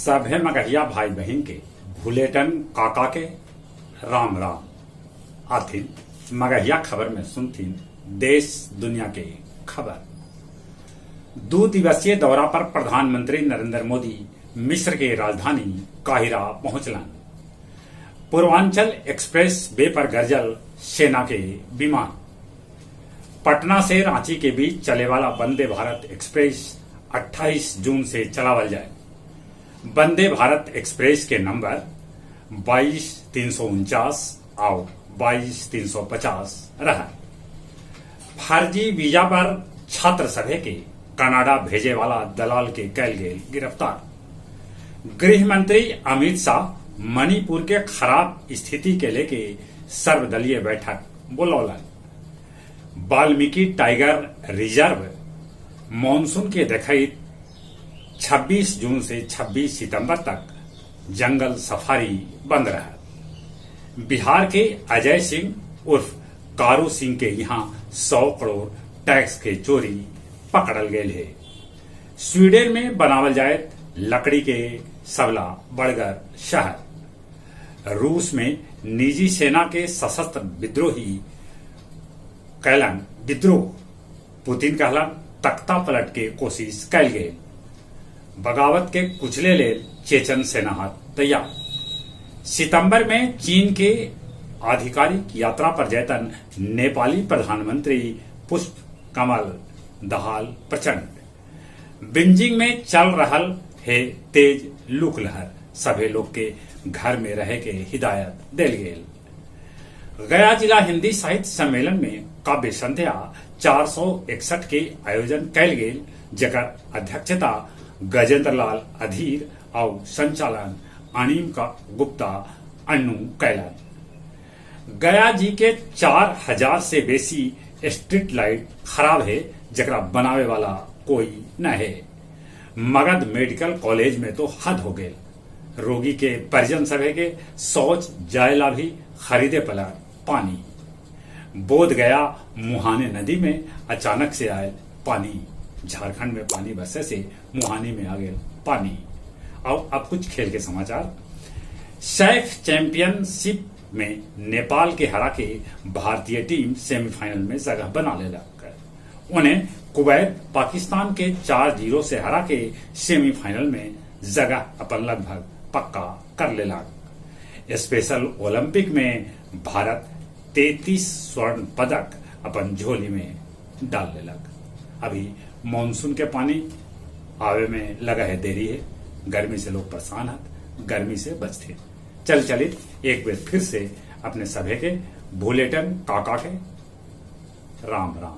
सभे मगहिया भाई बहिन के भुलेटन काका के राम राम। आथिन मगहिया खबर में सुनथिन देश दुनिया के खबर। दू दिवसीय दौरा पर प्रधानमंत्री नरेंद्र मोदी मिस्र के राजधानी काहिरा पहुंचलन। पूर्वांचल एक्सप्रेस वे पर गरजल सेना के विमान। पटना से रांची के बीच चले वाला वंदे भारत एक्सप्रेस 28 जून से चलावल जाए। वंदे भारत एक्सप्रेस के नंबर 22,349 आउ 22,350 रहत। फर्जी वीजा पर छात्र सभे के कनाडा भेजे वाला दलाल के कैल गेल गिरफ्तार। गृह मंत्री अमित शाह मणिपुर के खराब स्थिति के लेके सर्वदलीय बैठक बुलौलन। वाल्मीकि टाइगर रिजर्व मानसून के देखइत 26 जून से 26 सितंबर तक जंगल सफारी बंद रहत। बिहार के अजय सिंह उर्फ कारू सिंह के यहाँ 100 करोड़ टैक्स के चोरी पकड़ल गेल हे। स्वीडन में बनावल जायत लकड़ी के सबला बड़गर शहर। रूस में निजी सेना के सशस्त्र विद्रोही कैलन विद्रोह। पुतिन कहलन तख्ता पलट के कोशिश कैल गेल। बगावत के कुचले लेल चेचन सेना तैयार। सितंबर में चीन के आधिकारिक यात्रा पर जयतन नेपाली प्रधानमंत्री पुष्प कमल दहाल प्रचंड। बीजिंग में चल रहल हे तेज लूक लहर, सभे लोग के घर में रहे के हिदायत देल गेल। गया जिला हिंदी साहित्य सम्मेलन में काव्य संध्या 461 के आयोजन कैल गेल, जेकर अध्यक्षता गजेंद्र लाल अधीर आउ संचालन अनिम का गुप्ता अन्नू कैलन। गया जी के 4000 से बेसी स्ट्रीट लाइट खराब है, जकरा बनावे वाला कोई न है। मगध मेडिकल कॉलेज में तो हद हो गए, रोगी के परिजन सभे के शौच जायला भी खरीदे पला पानी। बोध गया मुहाने नदी में अचानक से आए पानी। झारखंड में पानी बरसे से मुहानी में आ गए पानी। और अब कुछ खेल के समाचार। सैफ चैंपियनशिप में नेपाल के हरा के भारतीय टीम सेमीफाइनल में जगह बना लेलक। उन्हें कुवैत पाकिस्तान के 4-0 से हरा के सेमीफाइनल में जगह अपन लगभग पक्का कर लेलक। स्पेशल ओलंपिक में भारत 33 स्वर्ण पदक अपन झोली में डाल लेलक। अभी मानसून के पानी आवे में लगा है देरी है। गर्मी से लोग परेशान हत, गर्मी से बचते। चल चलित एक बार फिर से अपने सभे के भूलेटन काका के राम राम।